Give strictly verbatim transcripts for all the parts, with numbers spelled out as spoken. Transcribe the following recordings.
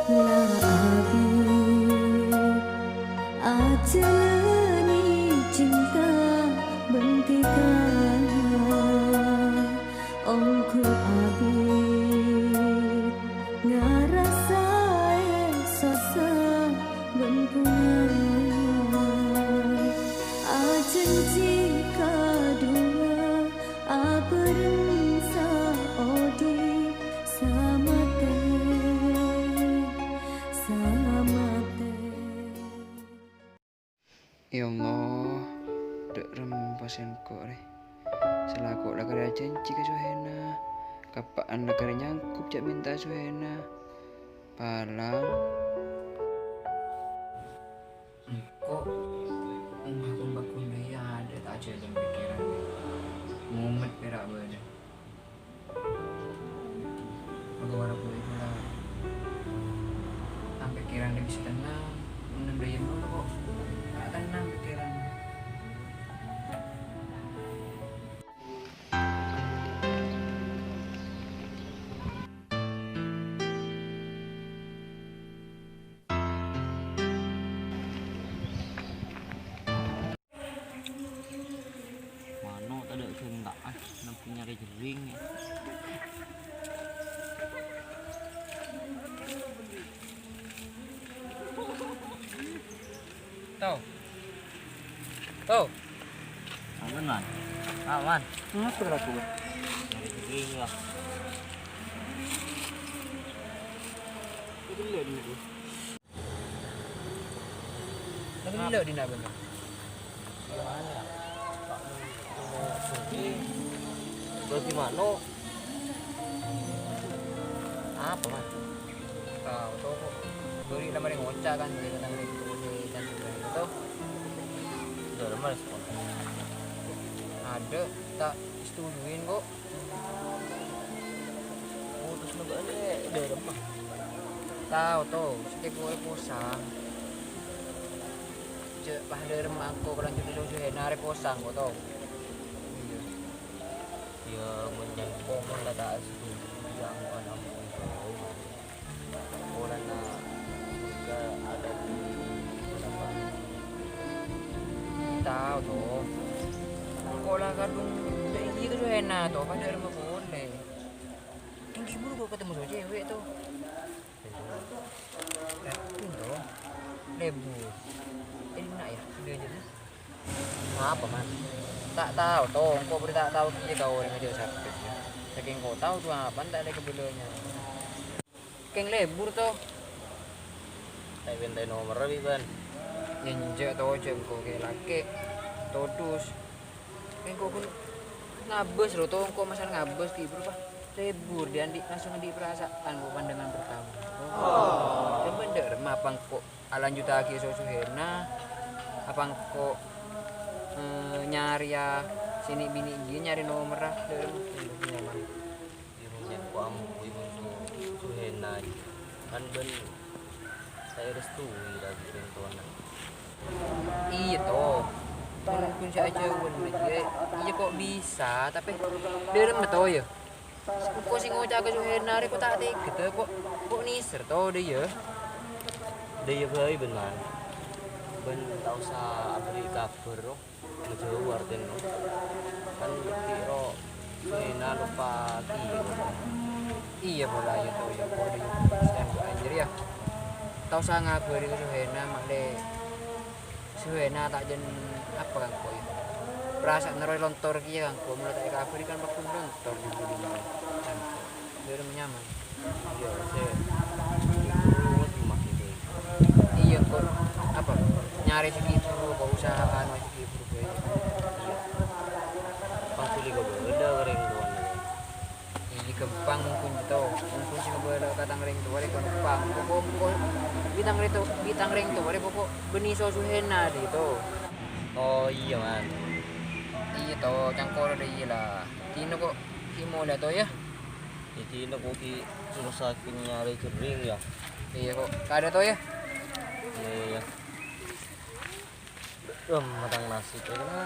La abit ajhâlâni cinta bân dhika, ongghu abit ngarasaè sossa bân bhunga. Ajhânjhi kaduwâ abhâreng saodhi' samatè, samatè. Ya Allah, dâ' remma sèngko' rè. Sè la engko' la karè ajhânjhi ka Suhena, kabbhi la karè nyanggup jhâ' mènta Suhena. Palang. Engko' omah-omah ghun rèya adâ' ta' ajhâlân pèkkèran. Momet pèra' bâdâ. Mangkana bârâmma la pèkkèran bisa tennang, mon dâjâ molo kok ta' tennang pèkkèran. Mano' tadâ' ghânta'na, namong nyarè jhâring, yâ. Tao. Tao. Aman, Man. Aman. Ngapa kira aku? Nyarè jhâring, yâ. Itu dulu, dulu. Tapi enggak, Dina, bener. Gimana ya? Bagi mano? Apa, Man? Tao, tao kok. Dulu la marè ngoca' kan, dâri tang rèng turu di Candi Bali itu. Udah lama respon. Adâ', ta' setujuin kok. Putus na bâ'na, dâremma. Tao, to, sè kèbâ posang. Jhâ' pas dâremma engko' kalanjut so-, Suhena arè posang, ko', to. Iyâ. Iyâ, mon jhâ' engko' mon la ta' setuju, ya ampon, ampon, to. Polana surga ada di hadapan. Tao, to. Engko' la kadhung dâ' iyâ, to, Suhena, to, padâ rèmma polè. Èngghi buru kok ketemu so cewek, to. Rabbin, to. Lebur. Enak, ya, udah aja, to. Apa, Man? Ta' tao, to. Engko' buru ta' tao kèya ka orèng ajhâ' sapè. Sakèng ko' tao, to, apa, ta' ada kebelonya. Kèng lebur, to. Ta' èpèntaè nomerra bi' bâ'na. Enjâ', to, jhâ' engko' kè lakè'. Todus. Engko' ghun ngabâs, lo, to, engko' masalah ngabâs, ghi' buru, pa. Lebur, dhi'-andhi' langsung andi' perasaan, ko' pandangan pertama. Jhâ' bâ'na dâ' remma apa engko' alanjhuttaghi so-, Suhena, apa engko', eh, nyarèya sè nè'-binè' ghi' nyarè nomerra, dâ' remma. Iyâ, mon ca'na ko' ambu, iyâ, mon so-, Suhena, iyâ. Kan bâ'na ta' èrestui, laghi' rèng towana. Iyâ, to. Mon ghun sè ajhâuwân, iyâ, iyâ, ko' bisa, tapè dâremma, to, yâ. Engko' sè ngoca' ka Suhena rè, ko' ta' tèghâ, ko', ko' nèser, to, dâ' iyâ. Dâ' iyâ bhâi, bâ'na, Man. Bâ'na ta' osa aberri' kabhâr, ro. Majhâu artèna, no. Kan ngerti, ro, Suhena loppa kèya. Iyâ, pola, iyâ, to, iyâ, pola, iyâ. Sèngko' anjir, yâ. Ta' osa ngabhâri ka Suhena, ma'lè Suhena ta' jân apa ka engko', yâ. Perasaanna rowa lontor kèya ka engko', mula ta' èkabhâri kan pagghun lontor di budi. Dâremma nyaman. Iyâ, sè, iyâ, engko' apa? Nyarè sè ghi' buru, apa, usaha anu sè ghi' buru bhâi. Iyâ. Pas dhuli kabâlâ ka rèng towana. Iyâ, ghâmpang mungkin, to. Mungkin sè kabâlâ ka tang rèng towa rè ghâmpang. Pokok, pokok, bi' tang rèng to-, bi' tang rèng towa rè pokok bânnè so-, Suhena, dhi, to. Oh, iyâ, Man. Iyâ, to, cangkor dâ' iyâ, la. Dina ko' ghi' molè, to, yâ. Yâ, dina ko' ghi' ngosaha nyarè jhâring, yâ. Iyâ, ko'. Kadâ', to, yâ. Iyâ, iyâ. Em, matang nasib, yâ, kèna.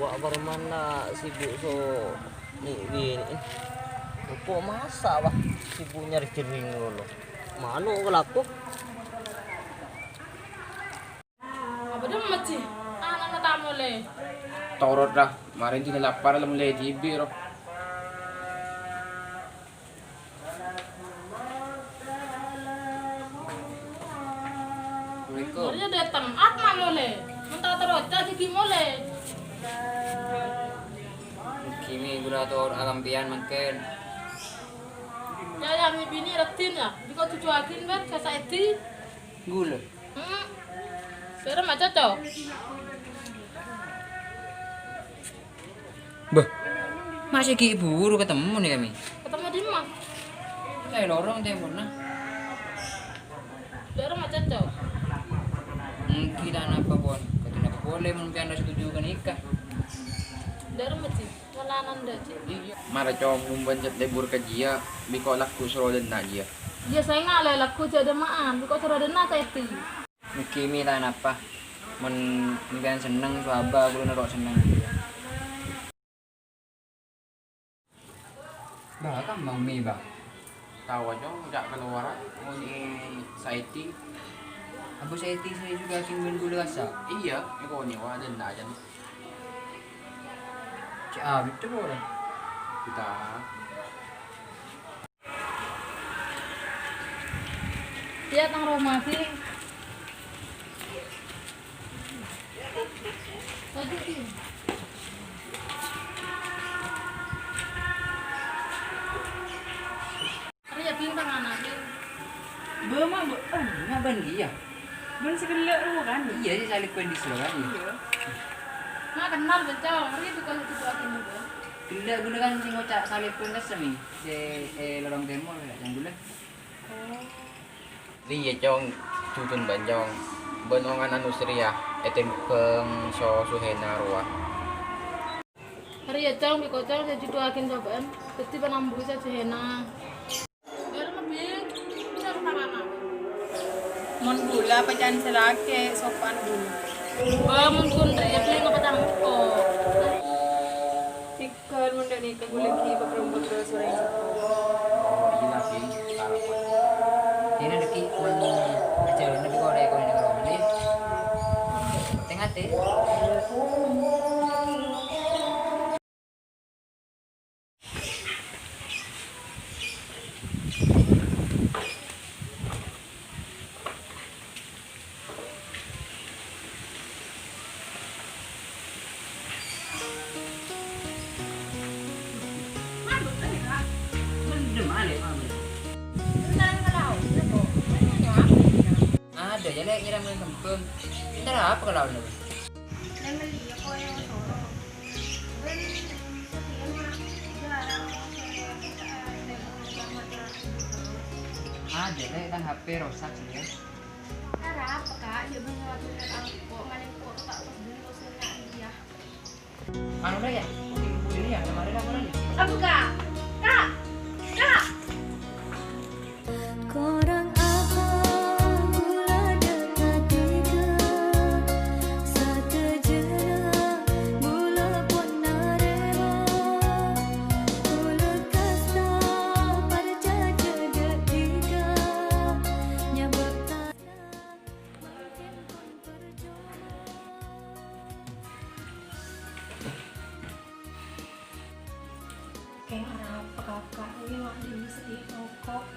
Wa' parmana sibuk so nè'-binè'. Kok masa, wah, sibuk nyari jering ngono. Mano' kalako. Apa dâ' mèjji? Ana'na ta' molè. Torot, dah. Marèn dinah lapar, la molè dhibi', ro. Assalamualaikum. Arèya dâteng, apa molè? Mon ta' terro, ta' dhâggi' molè. Ghi' mè' ghulâ ator ka sampèyan mangkèn. Ya, ya, mè' binè raddhin, ya. Diko' jujugaghin, bân, ka Saèdi. Ghulâ. Hmm. Sèra ma' cocok. Bâh, masih ghi' buru ketemu nih kami. Ketemu di mana? Saya lorong temporna. Daerah ma' cocok. Mungkin napa, Pon? Kata napa boleh, mungkin anda setuju kan nikah. Daerah ma' cocok. Walanan dâ', Cik. Mara, Cong, mon bân cè' lebur ka jiyâ, bi' ko' lagghu' soro dânna' jiyâ. Iyâ, saènga' lè lagghu' jhâ' dâmma'an, bi' ko' soro dânna' Saèdi. Mungkin mè' ta' napa. Mon sampèyan senneng, sabâ ghulâ noro' senneng. Bâh, kambâng mè', Bâh. Tawa, Cong, jhâ' kalowara, mon è Saèdi. Abu Saèdi sè jugâ kèng bân ghulâ kassa'? Iyâ, èkonèwa dânna' jân. Cè' abit tu, Bâh. Kita. Iyâ, tang roma, Bi. Lanjut, Bi. Arèya, Bi, tang ana', Bi. Bâ, Ma', bâ-, oh, nya' bân iyâ. Bân sè ghellâ' rowa, kan? Iyâ, sè salèbân dissa', kan? Iyâ. Ma' kennal, bân, Cong. Arèya, Bi, kalau coba aku muda. Ghellâ' ghulâ, kan, sè ngoca' salèbân kassa', sè, è, lorong tèmor, ya, yang ghulâ. Oh. Iyâ, Cong, jujur bân, Cong. Bân ongan anu Sri, ya, ètèmbhâng so Suhena rowa. Arèya, Cong, bi' ko', Cong, sè judhuwaghin cobâ'ân. Dhâddhi panambusa Suhena. Bârâmma, Bi? Sè tangana. Mon ghulâ paca'an sè lakè', sopan ghulâ. Bâ, mon ghun rèya, Bi, ngapa tangko? Kan mon dâ' nèka ghulâ ghi' bâk-rombâk ka sorèng sèttong. Oh, iyâ la, Bi. Tarapa. Dina dhâggi' mon ajhâlânna bi' ko' rèya ko' nèka rowa, Bi. Tè-ngatè. Adâ, yâ, Lè', nyiram neng kembhâng. Entar apa ka laon, Lè'? Adâ, Lè', tang H P rosak, sih, yâ. Arapa, Kak? Jhâ' bânnè waktu liat engko', malè engko' ta' terjun ka sunna' iyâ. Anu, Lè', yâ? Ini, yâ, kemarin apa lagi? Abu, Kak! Kak! Kak! Korang apa ghulâ dâ' katèka, sadhâjâna ghulâ pon narèma. Ghulâ kasta parcajâ dâ' dhika, nyabâ' tana mangkèn pon parcoma. Kèng arapa kaka' iyâ ma' dhimma sè ètoko'?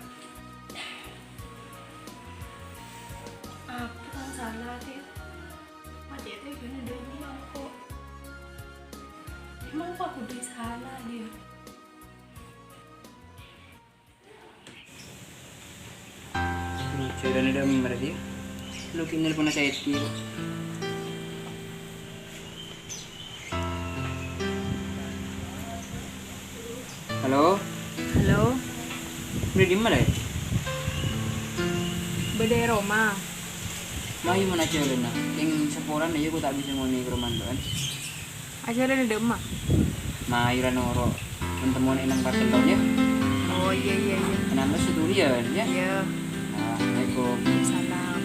Apa tang sala, Dit? Ma' cè' tèghâna dâ' iyâ engko'. Emang apa aku dâ' sala, Dit? Jhâlânna dâ' emma, Dit, yâ. Lo' ghi' nelponna Saèdi. Halo? Halo? Bâdâ è dimma, Lè'? Bâdâ è roma. Mayu, mon ajhâlânna. Kèng saporana, yâ, ko' ta' bisa ngonè'è ka roma, kan? Ajhâlânna dâ' emma. Mayu ra noro'. Mon temmona è nang partello, yâ. Oh, iyâ, iyâ, iyâ. Kenapa sih durian, yâ? Iyâ. Assalamualaikum. Waalaikumsalam.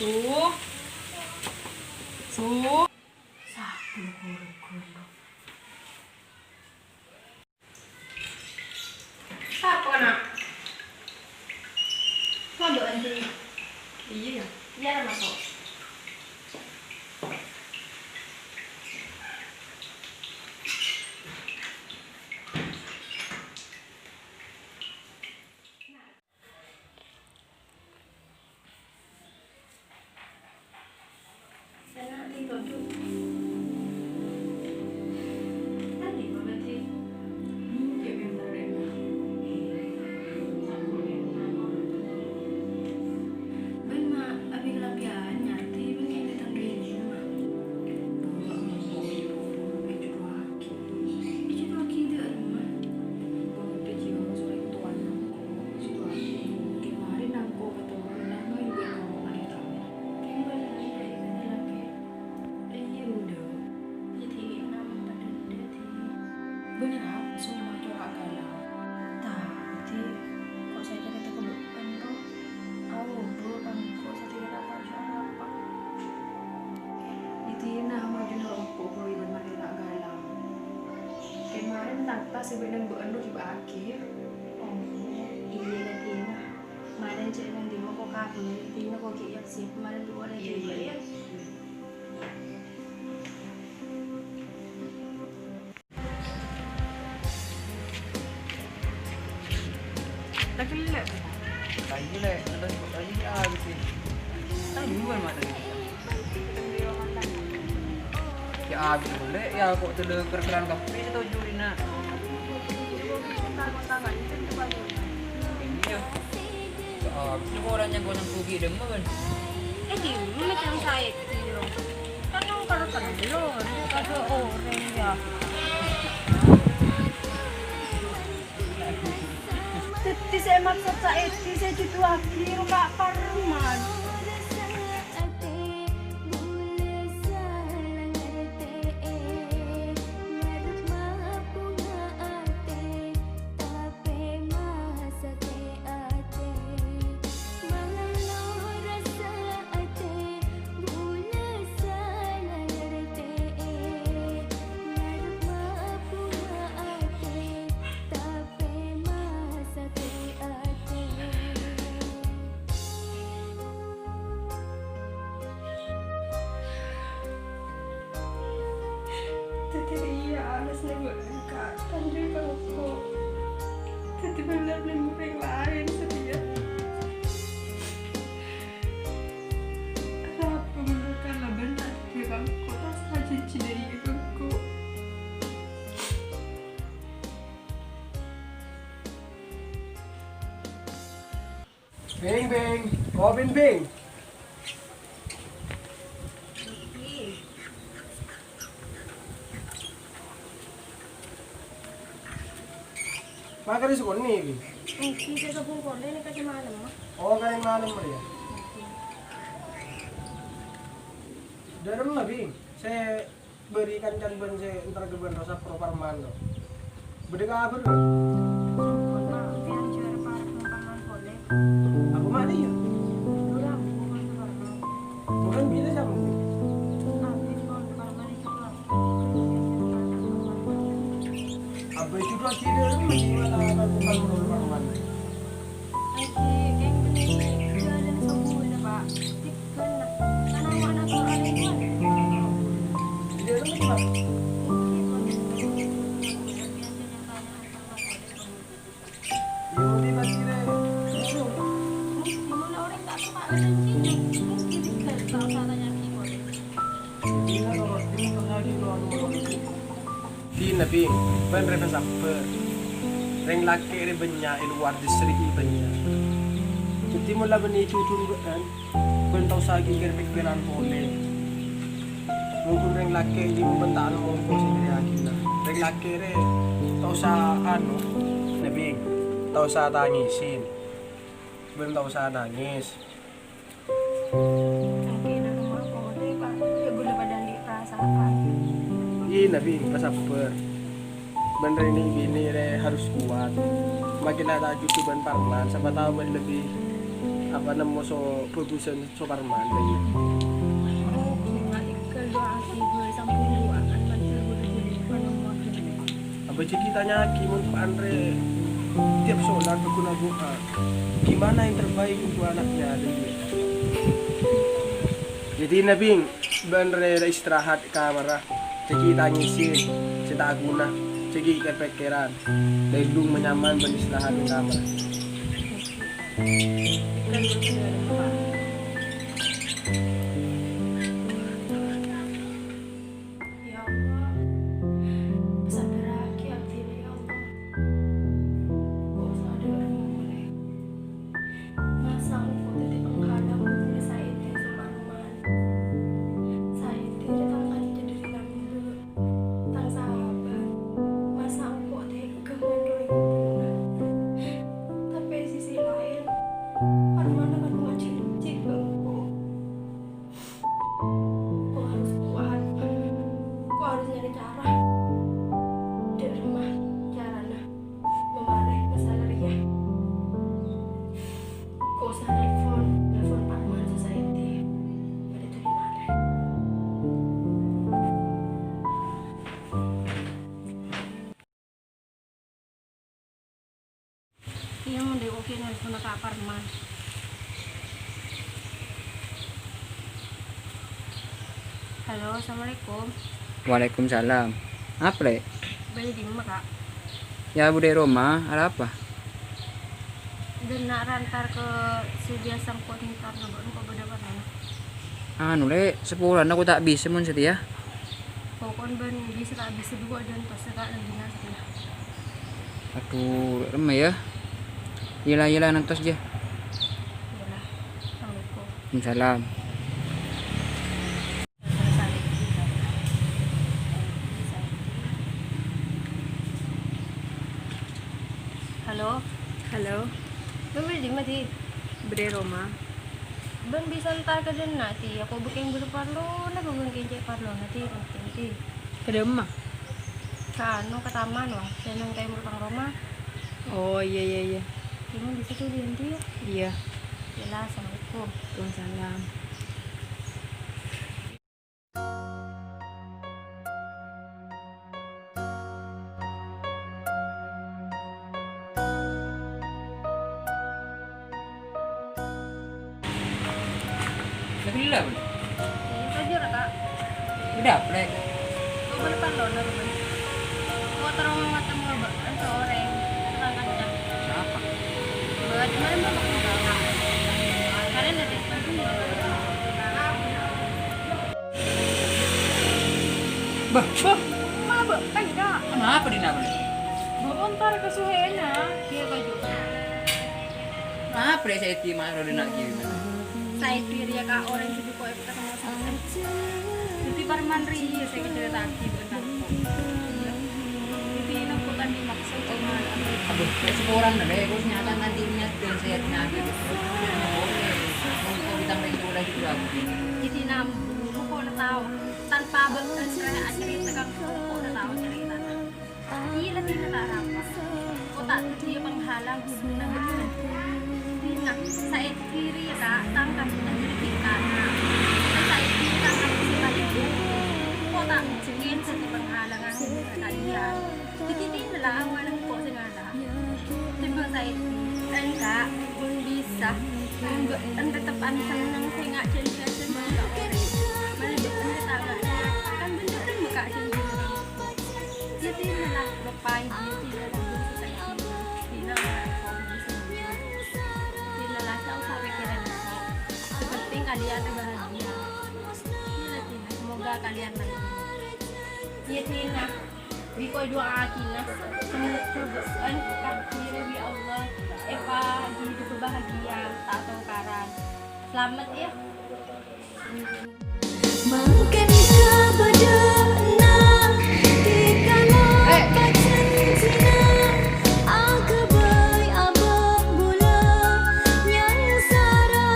Su. Su. Sabbu guru-guru. Sapa, Nak? Mondhuk, Andi. Iyâ, yâ. Iyâ, masuk. Bân ma' abit lampiyan nyarè bân kèng dâteng rèya, Ma'. Buru ampo ibu buru èjhuduwâghi. Èjhuduwâghi dâ' remma. Buru dâjiyâ sè rèng towana ko' èjhuduwâghi. Kèng marè nangko' ka towana mayu bân nangko' panèka. Kèng bâlâi dâri bâdâ lakè. Iyâ, Bunda. Jadi, nam padâ dâ, Di. Bânnè, Ra, soma cora' ghâllu. Tapè, Di, ko' sè carèta ka bâ'na, ro? Aobâ ka engko' satèya ta' tao sara apa. Di, Di, na, maju noro' engko' bâi bân marè ta' ghâllu. Kèng marè nang tas sè bâdâ neng bâ'na ro jhubâ'âghi, yâ? Oh, iyâ, Di, na. Marè cè' neng dimma ko' kabâr, Di, na ko' ghi' yak-sèk, marè duwâ' rèng jhubâ', yâ? Lagi lè'. Lagi lè', lagi, lagi abis ini. Tadi bukan mana? Ya abis lè', ya kok dulu kerkeran kafe itu jurina. Iya. Soalnya orang yang gue nunggu gitu mah kan. Eh, di rumah macam saya, di rumah. Kan nong kalau kan belum, ada orang ya. Daddi sè maksod saèdhi sè èjhuduwâghi ro Ka' Parman. Daddi rèya alasna bâ'na, Ka', tanjung ka engko'. Daddi bâ'na nembhâ orèng laèn satèya. Arapa mon kala bâ'na daddi ka engko', ta' sah jhânjhi dâri ka engko'. Bing, Bing. Kopin, Bing. Makarè sakonè', Bing. Èngghi, sè sobung polè nèka sè malem, Ma. Oh, karè malem, ya. Dâremma, Bing. Sè Bâri' kancana bân sè entar ka bân Rosa pro Parman, to. Bâdâ kabhâr, to? Sampon, Ma', sampèyan jhâ' arep-arep neng Parman polè. Apa ma' iyâ? Dhu rabu, Parman. Bukan bilâ, sapa? Abit, Parman, Parman itu, Pak. Apa itu, Pak? Kira mesti malah Parman, Parman. Lagi, geng, beli jualan sobu, ya, Pak. Tiga, nah. Karena anak-anak tuh ada yang jual. Di dalam itu, Pak. Mungkin, Pak. Mungkin, Pak, kira. Mungkin, mana orang tak suka dengan Cina. Mungkin, tiga, tak usah tanya, Pak. Dina, Bing, bân rè pasabbhâr. Rèng lakè' rè bânnya' è lowar dâsrè' bânnya'. Dhâddhi, mon la bânnè jhudhuna bâ'ân, bân ta' osa ghighir pèkkèran polè. Mon ghun rèng lakè' jiyâ bân ta' nemmo sè nyarèyaghinah. Rèng lakè' rè ta' osa, anu, Bing, ta' osa tangèsè. Bân ta' osa nangès. Mungkin aku mau kode, Pak. Ya, guna pada andi' perasaan. Ina, Bing, pasabbhâr. Bân rè nè binè rè harus kuat. Makkèna ta' jhudhu bân Parman, sapa tao bân lebbi Apa nemmo so bhâghusân Soparman, Dayya? Oke, Kak, Iqbal du'aaghi bhâi, sampon du'a'an, mandhâr bhâi, panemmo ghellâ'. Apa jhâ' ghi' tanya'aghi mon Pak Andre tiap sholat berguna doa. Gimana yang terbaik untuk anaknya, Dayya? Jadi, Nabi, Bân rè-, rè istirahat è kamarra. Jhâ' ghi' tangisin, sè ta' ghuna, jhâ' ghi' kèr-pèkkèran. Lèlung manyaman bân istirahat è kamarra. Ya Allah, sabbhârraghi abdhina, ya Allah. Kok sadhâr mole. Masa engko' dhâddhi penghalang hubungan Saidi Soparman? Saidi rè tang kanca dhâri lambâ', tang sahabat. Masa engko' tegghâ ngantorè hubungan? Tapè è sisi laèn, Parman akan majanji ka engko'. Ko harus kuat. Ko harus nyarè cara. Dâ' remma carana mamarè masalah rèya. Ko osa nelpon, nelpon Parman Society. Bâdâ dhuli marè. Iyâ, mon dâ' oke nelponna ka Parman. Halo, assalamualaikum. Waalaikumsalam. Apa, Lè'? Bâdâ è dimma, Kak? Ya, bâdâ è roma. Ada apa? Dâ' enna' ra entar ka sè biyasa engko' entar ka bâ'na, engko' bâdâ parlona. Anu, Lè', sapolana ko ta' bisa mon satèya. Pokokna bân bisa ta' bisa duwâ' dâ' entos, Kak, nandhingan satèya. Adu, remma, ya. Iyâ la, iyâ la, ngantos, jâ. Iyâ la. Assalamualaikum. Waalaikumsalam. Halo. Halo. Bâ'na bâdâ è dimma, Di? Bâdâ è roma. Bâ'na bisa entar ka dâ' enna', Di? Ako bâkeng bâdâ parlona, bâkeng kèng cè' parlona, Di, penting, Di. Ka dimma? Ka anu, ka taman, wa. Sè neng tèmor tang roma. Oh, iyâ, iyâ, iyâ. Dimma bisa, Di, Di, Di, ya? Iyâ. Iyâ la, assalamualaikum. Waalaikumsalam. Lagi lila, Bun? Iya, belajar, Kak. Udah, plek. Gue balik parlona, Bun. Gue terus ngomong sama Mbak, kan seorang. Setengah jam. Siapa? Mbak, cuman Mbak, Mbak, Mbak. Kalian dari Bâh, bâh, ma' bâ' tèngka? Kenapa, Dina, bâli? Bâ' ontar ka Suhena, dia baju. Kenapa dia Saidi ma' ro Dina gini? Saidi dia ka orèng sè duko e ketemu sama. Jadi Parman riya sè kita lagi benar. Jadi ini bukan dimaksud. Aduh, kayak seorang deh, gue nyata nanti niat dan saya nyata. Mau ditambah itu lagi dua. Jadi nambung, kok udah tahu. Tanpa bâ'na rè acarèta ka engko', ko' tao caritana. Iyâ la, Dina ta' arapa. Ko' ta' dhâddhiyâ penghalang hubungan bâ'na. Dina, Saidi rèya, Kak, tang kabbhi dhâri kita. Saidi tang kabbhi sè palèng dhuwâ'. Ko' ta' mungkin dhâddhi penghalangan hubungan kalian. Dhâddhi Dina la awalna engko' sè ngala'. Tèmbhâng Saidi, enggak, pon bisa. Mon bâ'na tetepan senneng sè ngajhâni-ajhâni ka orèng. Mara bâ'na ta' ngajhâni, kan bhendher mèka jhânjhina. Jadi malah lepai dia tidak ada. Dina malah kok bisa. Dina lah, tak usah pikirin. Yang penting kalian bahagia. Iya, Dina. Semoga kalian bahagia. Iya, Dina. Bi' ko' du'aaghi, nah. Semoga bâ'na kabbhi bi' Allah èpaghidhubhâ bahagia, ta' tongkaran. Selamat, ya. Mangkèn kabâdâ'ânna, dikala pajhânjhina, aghâbây abâ' bulâ nyangsara.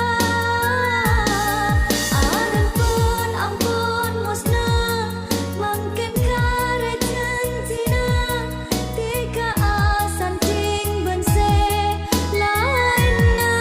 Arèn pon ampon mosna, mangkèn karè jhânjhina, tèka asandhing bân sè laènna.